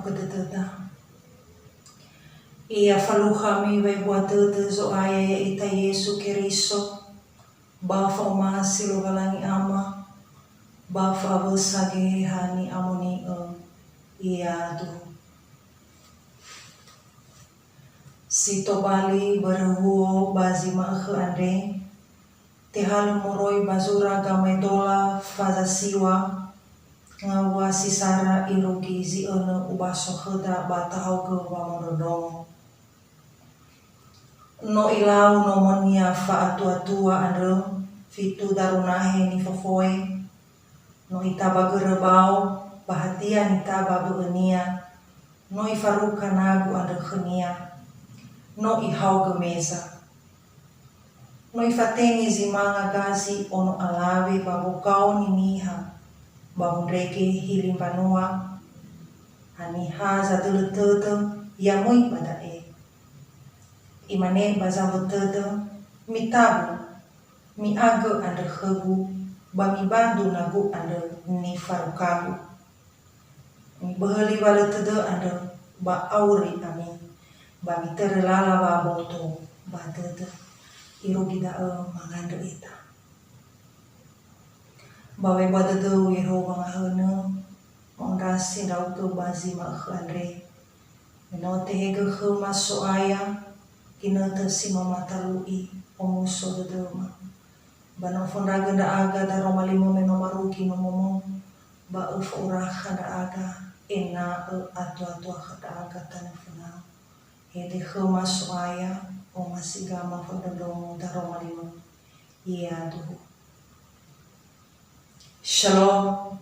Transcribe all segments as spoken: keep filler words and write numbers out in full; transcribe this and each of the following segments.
Dödöda. Ia falukha ami wa'ebua dödö Zo'aya ya'ita Yesu Keriso, ba fa'omasi Lowalangi Ama, ba fa'awösa Geheha Ni'amoni'ö, yaduhu. Si tobali börö huo ba zi ma'ökhö andre, tehalö moroi ba zura gamaedola faza siwa, ngawua si sara irugi zi önö ubaso khöda ba tahaogö wamondrondrongo. No ilau nomonia fa'atuatua andrö fitu daru nahe nifofoe, no itaba görö bao, ba hadia nitaba bö'önia, no ifaruka nagu andrö khönia, no ihaogö meza. No ifatenge zi manga gazi ono alawe ba wogaoni niha ba wondrege hili mbanua, haniha zadölö tödö, ya möi ba da'e. Imane ba zawö tödö, "Mitabu, mi'agö andrö khögu, ba mibandu nagu andrö nifarukagu. Miböhöli walö tödö andrö ba auri ami, ba mitörö lala wa'aboto ba dödö." Irugi da'ö mangandrö ita. Ba wa'ebua dödöu Yehowa ngahönö, ma'ondrasi ndra'ugö ba zi ma'ökhö andre. Me no tehegö khöma So'aya, ginötö si no matalu'i omuso dödöma. Ba no fondragö ndra'aga daroma li-Mö me no marugi nomo-Mö, ba öfa'orakha ndra'aga, ena'ö atuatua khö ndra'aga tanö fönau. Hede khöma So'aya, omasi gama fondrondrongo daroma li-Mö. Yaduhu. Shalom.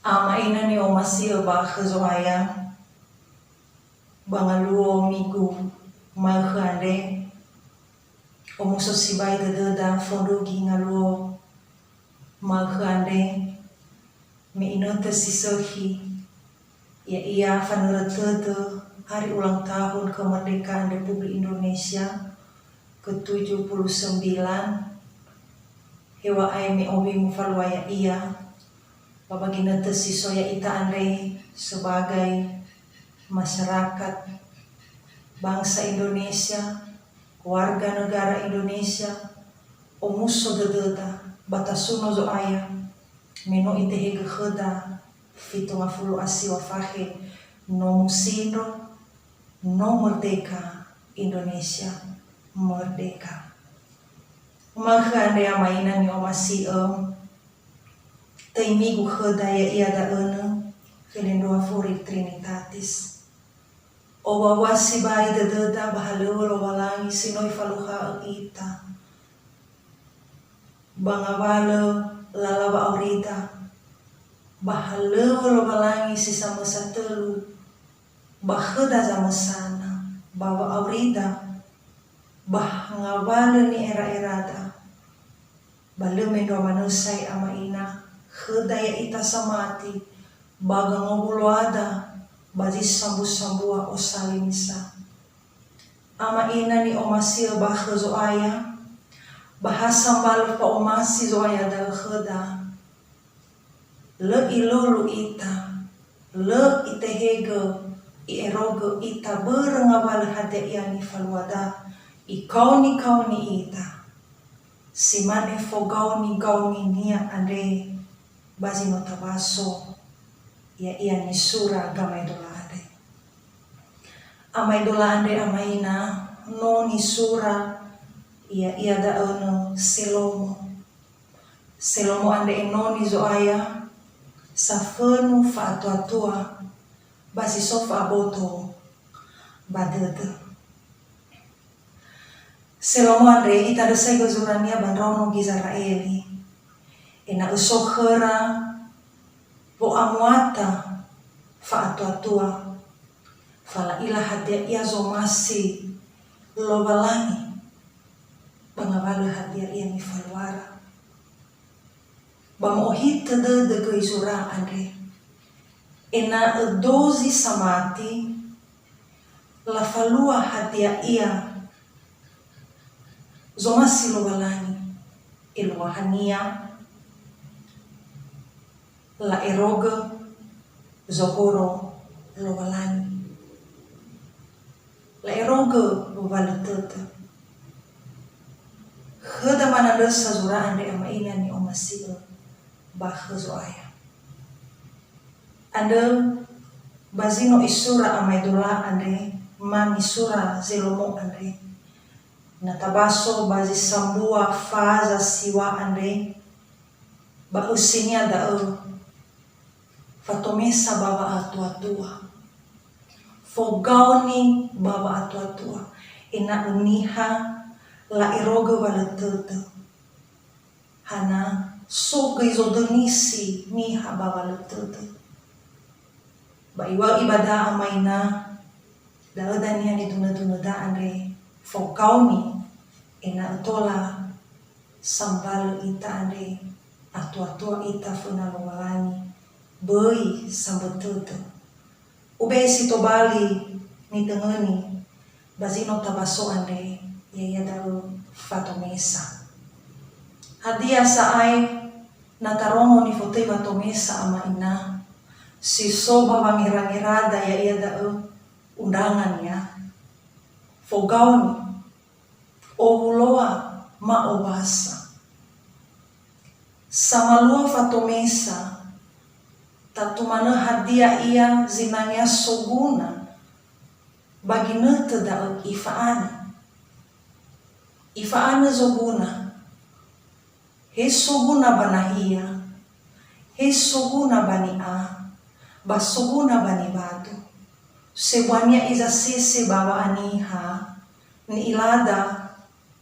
Ama ina ni'omasi'ö ba khö Zo'aya, ba ngaluo migu ma'ökhö andre, omuso sibai dödöda fondrugi ngaluo ma'ökhö andre, me inötö si sökhi, ya'ia fanörö tödö hari ulang tahun kemerdekaan Republik Indonesia ke tujuh puluh sembilan, heŵa'ae me owi mufalua ya'ia, ba ba ginötö si so ya'ita andre sebagai masyarakat bangsa Indonesia, warga negara Indonesia, omuso dödöda ba tasuno Zo'aya, me no itehegö khöda fitu ngafulu a siwa fakhe, no musindro, no merdeka Indonesia, merdeka. Ma'ökhö andre ama ina ni'omasi'ö, töi migu khöda ya'ia da'önö felendrua furi Trinitatis. Owawua sibai dödöda ba halöŵö Lowalangi si no Ifalukha'ö ita. Ba ngawalö lala wa'aurida, ba halöŵö Lowalangi si samösa tölu, ba khöda zamösana, ba wa'aurida, ba ngawalö ni'era'erada. Ba lö mendrua manö sa'ae ama ina, khöda ya'ita samati, ba gangowuloada, ba zi sambu-sambua osalimisa. Ama ina ni'omasi'ö ba khö Zo'aya, ba ha sambalö fa'omasi Zo'aya da'ö khöda. Lö ilulu ita, lö itehegö, i'erogö ita börö ngawalö hadia ia nifaluada, ikaoni-kaoni ita. Si mane fogaoni-gaoninia andre ba zi no tabaso, ya'ia nisura gamaedola andre. Amaedola andre ama ina no nisura, ya'ia da'önö Selomo. Selomo andre enoni Zo'aya, safönu fa'atuatua, ba si so fa'aboto ba dödö. Selomo andre itandrösaigö zurania ba ndraono Gizera'eli, ena'ö so khöra wo'amuata fa'atuatua, fa la'ila hadia ia zomasi Lowalangi, ba ngawalö hadia ia nifaluara. Ba mo'ohitö dödö göi zura andre, ena'ö dozi samati, lafalua hadia ia zomasi Lowalangi, eluahania, la'erogö, Zohoro Lowalangi. La'erogö wa lö tödö. Khöda manandrösa zura andre, ama ina ni'omasi'ö ba khö Zo'aya. Andrö ba zi no isura amaedola andre, ma nisura Zelomo andre. Na tabaso ba zi sambua faza siŵa andre, ba ösinia da'ö, fatomesa ba wa'atuatua. Fogaoni ba wa'atuatua, ena'ö niha la'erogö wa lö tödö. Hana, so göi zodönisi niha ba wa lö tödö. Ba iŵa'ö ibada ama ina, da'ö dania nidunödunöda andre, fogaoni, ena'ö tola sambalö ita andre, atuatua ita föna Lowalangi, böi sambö tödö. Ube'e si tobali nitöngöni ba zi no tabaso andre, ya'ia da'ö fatomesa. Hadia sa'ae na tarongo nifotöi watomesa ama ina, si so ba wangerangerada, ya'ia da'ö undangania? Fogaoni, owuloa, ma owasa. Samalua fatomesa, tatu manö hadia ia zinangea soguna ba ginötö da'ö ifa'anö. Ifa'anö zoguna, he soguna ba nahia, he soguna ba ni'a, ba soguna ba niŵadu. Sebuania izasese ba wa'aniha, ni'ilada,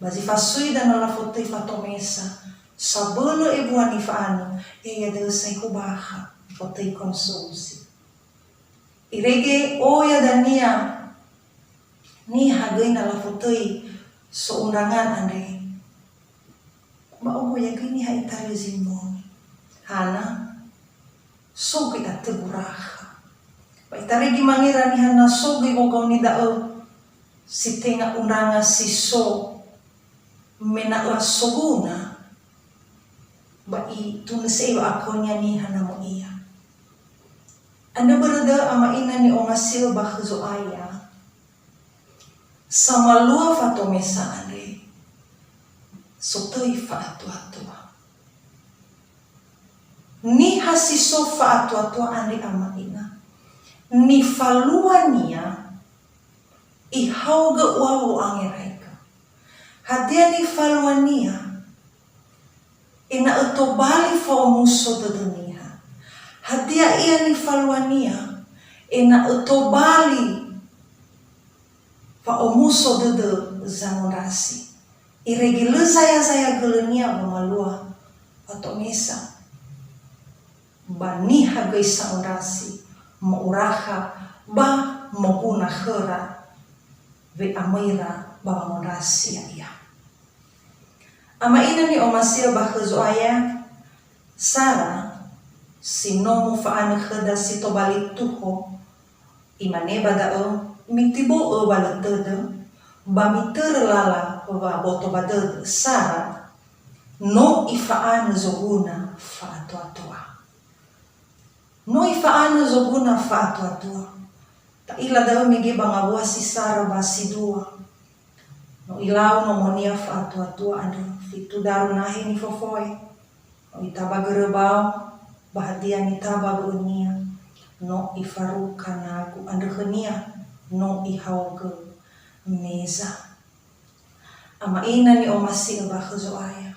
ba zi fasöida na lafotöi fatomesa, sabölö ebua nifa'anö, ya'ia da'ö sai hubakha, fotöi konsumsi. Irege oya dania niha göi na lafotöi soundangan andre. Ba oya göi niha itaröi zi möi. Hana? So göi atö gurakha. Ba itaröigi mangera niha na so göi wogaoni da'ö si tenga undanga si so, me na ö'a soguna, ba itunösi'ö wa'akonia niha na möi'a. Andrö börö da'ö ama ina ni'omasi'ö ba khö Zo'aya, samalua fatomesa andre, sotöi fa'atuatua. Niha si so fa'atuatua andre ama ina, nifaluania ihaogö ua wo'angeraigö. Hadia nifaluania? Ena'ö tobali fa'omuso dödö niha. Hadia ia nifaluania? Ena'ö tobali fa'omuso dödö zangondrasi. Irege lö zaya-zaya gölönia wamalua fatomesa. Ba niha göi sa'ondrasi, mo'urakha ba moguna khöra we'amöira ba wangondrasi ya'ia. Ama ina ni'omasi'ö ba khö Zo'aya, Sara, si no mufa'anö khöda si tobali tuho, imane ba da'ö, mitibo'ö wa lö tödö, ba mitörö lala wa'aboto ba dödö. Sara, no ifa'anö zoguna fa'atuatua. No ifa'anö zoguna fa'atuatua. Ta'ila da'ö mege ba ngawua si sara ba si dua. No ilau nomonia fa'atuatua andrö, fitu daru nahe nifofoe. No itaba görö bao, ba hadia nitaba bö'önia. No ifaruka nagu andrö khönia, no ihaogö meza. Ama ina ni'omasi'ö ba khö Zo'aya.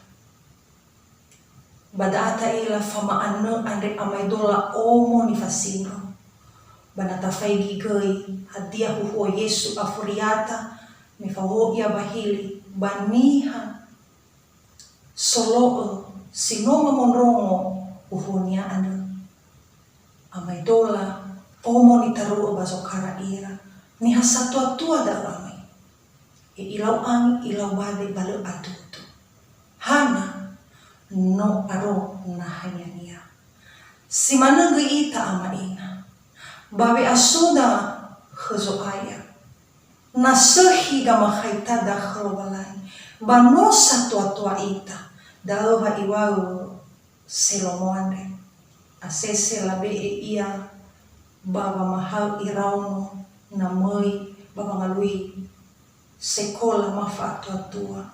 Ba da'a ta'ila fama'anö andre amaedola omo nifasindro. Ba na tafaigi göi, hadia huhuo Yesu afuriata, me fahuhuo ia ba hili, ba niha solo'ö si no mamondrongo huhuonia andrö. Amaedola, omo nitaru'ö ba zokara ira, niha satuatua da'ö ama ina. E ilau angi, ilau bade, ba lö adudu. Hana? No aro nahania-Nia. Si manö göi ita ama ina. Ba we'asuda khö Zo'aya. Na sökhi gamakhaita dakhö Lowalangi, ba no satuatua ita, da'ö wa iŵa'ö Selomo andre. Asese labe'e ia ba wamahaö iraono na möi ba wangalui sekola ma fa'atuatua.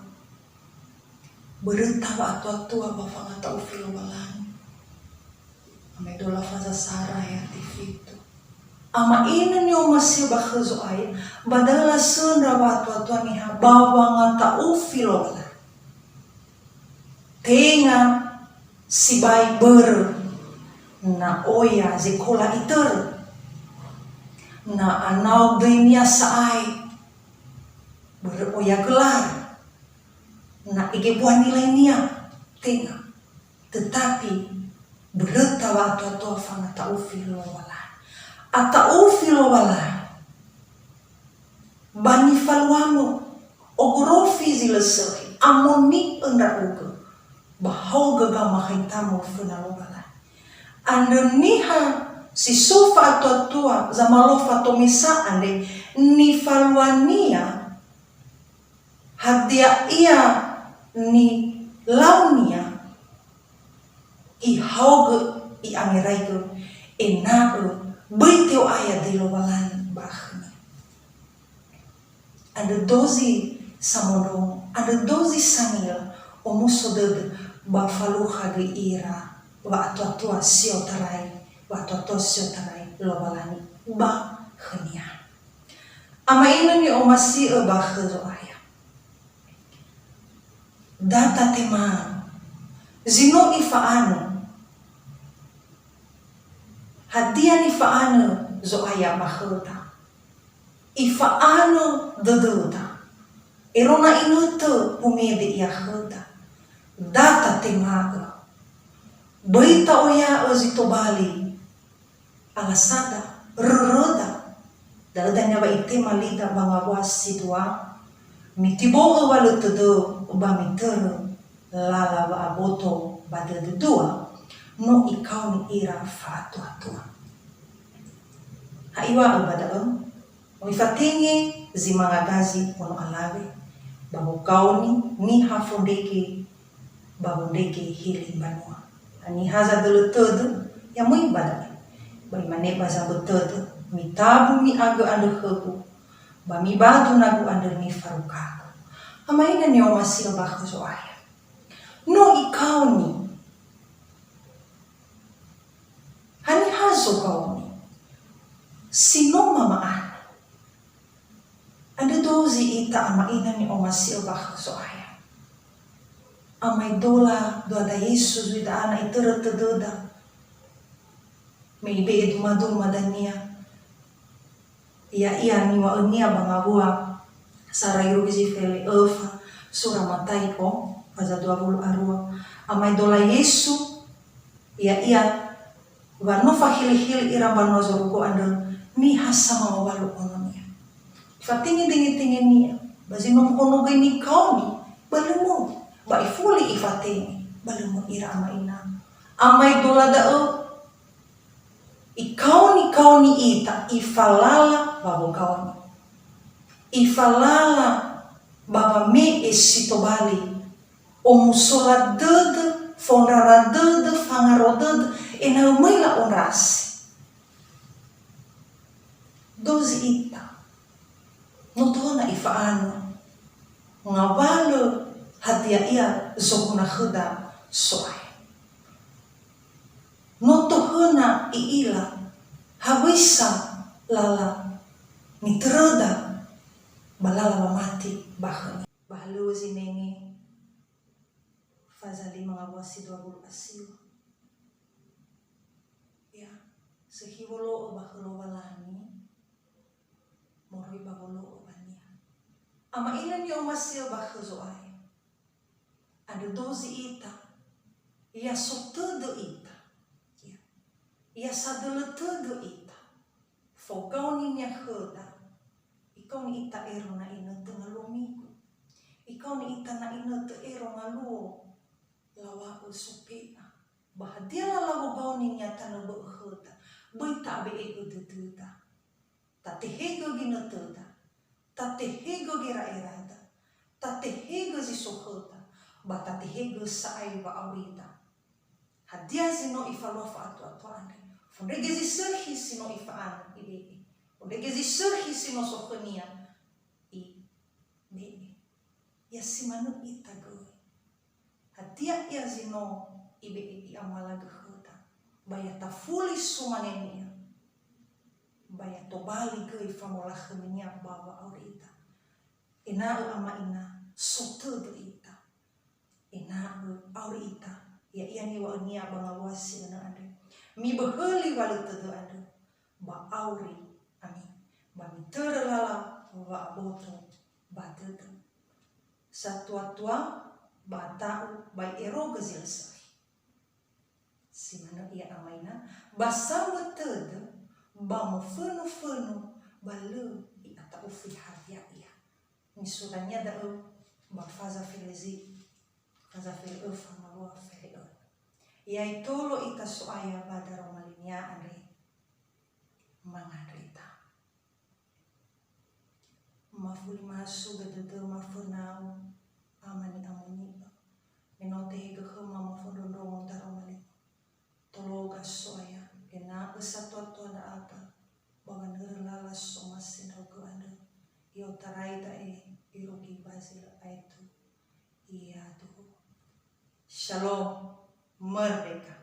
Böröta wa'atuatua ba fangata'ufi Lowalangi. Amaedola faza sara ya'ati fitu. Ama'inö ni'omasi'ö ba khö Zo'aya, ba da'ö lasöndra wa'atuatua niha ba wangata'ufi Lowalangi. Tenga sibai börö na oya zekola itörö. Na anau döinia sa'ae, börö oya gelar. Na egebua nilainia, tenga. Tetapi böröta wa'atuatua fangata'ufi Lowalangi. Ata'ufi Lowalangi. Ba nifaluamö, ogorofi zi lö sökhi, amoni'ö ndra'ugö, ba haogö gamahaitamo föna Lowalangi. Andrö niha si so fa'atuatua zamalofa tomisa andre, nifaluania, hadia ia nilaunia, ihaogö, i'angeraigö, ena'ö böi te'o'aya döi Lowalangi ba khönia. Andrö dozi samondrongo, andrö dozi sangila, omuso dödö, ba falukha göi ira wa'atuatua si otarai, wa'atuatua si otarai Lowalangi ba khönia. Ama'inö ni'omasi'ö ba khö Zo'aya. Da tatema. Zi no ifa'anö. Hadia nifa'anö Zo'aya ba khöda? Ifa'anö dödöda. Ero na inötö humede ia khöda. Da tatema'ö. Böi ta'oya'ö zi tobali. Alasada, röröda. Da'ö dania wa itema lida ba ngawua si dua, mitibo'ö wa lö tödö ba mitörö lala wa'aboto ba dödö dua, no ikaoni ira fa'atuatua. Ha iŵa'ö ba da'ö, no ifatenge zi manga gazi ono alawe, ba wokaoni niha fondrege ba wondrege hili mbanua. Haniha zadölö tödö, ya möi ba da'e. Ba imane ba zambö tödö, mitabu mi'agö andrö khögu, ba mibadu nagu andrö nifarukagu. Ama'inö ni'omasi'ö ba khö Zo'aya. No ikaoni. Haniha zogaoni? Si no mama'anö. Andrö dozi ita ama'inö ni'omasi'ö ba khö Zo'aya. Amaedola dua da Yesu zui da'a na itörö tödöda. Me ibe'e dumaduma dania. Ya'ia niŵa'önia ba ngawua sara irugi zi fele öfa sura Mataio, faza dua wulu a rua. Amaedola Yesu, ya'ia wa no fahili-hili ira mbanua zorugo andrö niha samawawalu ononia. Ifatenge denge-tengenia, ba zi no mohono göi nikaoni, ba lö möi, ba ifuli ifatenge, ba lö möi ira ama'ina. Amaedola da'ö, ikaoni-kaoni ita, ifalala ba wogaoni. Ifalala ba wame'e si tobali, omusola dödö, fondrara dödö, fangaro dödö, ena'ö möi la'ondrasi. Dozi ita. No tohöna ifa'anö. Ngawalö hadia ia zohuna khöda So'aya. No tohöna i'ila hewisa lala nitöröda ba lala wamati ba khönia. Ba halöŵö zinenge, faza lima ngawua si dua wulu a siwa. Ya, sökhi wolo'ö ba khö Lowalangi, moroi ba wolo'ö ba-Nia. Ama'ila ni'omasi'ö ba khö Zo'aya. Andrö dozi ita, ya so tödö ita, ya, ya sadölö tödö ita, fogaoni-Nia khöda, ikaoni ita ero na inötö ngaluo migu, ikaoni ita na inötö ero ngaluo lawa'ö sope'a, ba hadia lala wogaoni-Nia tanö bö'ö khöda, böi ta'abe'egö dödöda. Tatehegö ginötöda, tatehegö gera'erada, tatehegö zi so khöda, ba tatehegö sa'ae wa'aurida. Hadia zi no ifalua fa'atuatua andre? Fondrege zi sökhi si no ifa'anö, ibe'e. Fondrege zi sökhi si no so khönia, ibe'e. Ya si manö ita göi. Hadia ia zi no ibe'e i'amalagö khöda, ba ya tafuli sumange-Nia, ba ya tobali göi famolakhömi-Nia ba wa'auri ita. Ena'ö ama ina, so tödö ita. Ena'ö auri ita, ya'ia niŵa'ö-Nia ba ngawua si önö andre. Miböhöli wa lö tödö andrö, ba auri ami, ba mitörö lala wa'aboto ba dödö. Satua-tua ba ata'u ba i'erogö zi lö sökhi. Si manö ia ama ina, ba sambö tödö, ba mofönu-fönu, ba lö i'ata'ufi hadia ia. Nisura-Nia da'ö ba faza felezi'i, faza fele'ö fangalua fele'ö. Ya'itolo ita So'aya ba daroma linia andre, mangandrö ita. Mafuli masu ba dödöma fönau, Ama ni'amoni'ö, me no tehegö khöma mafondrondrongo daroma lima. Tologa So'aya, ena'ö satua-tua ndra'aga, ba wanörö lala somasi ndra'ugö andrö, i'otarai da'e irugi ba zi lö aetu. Iaduhu. Shalom, merdeka.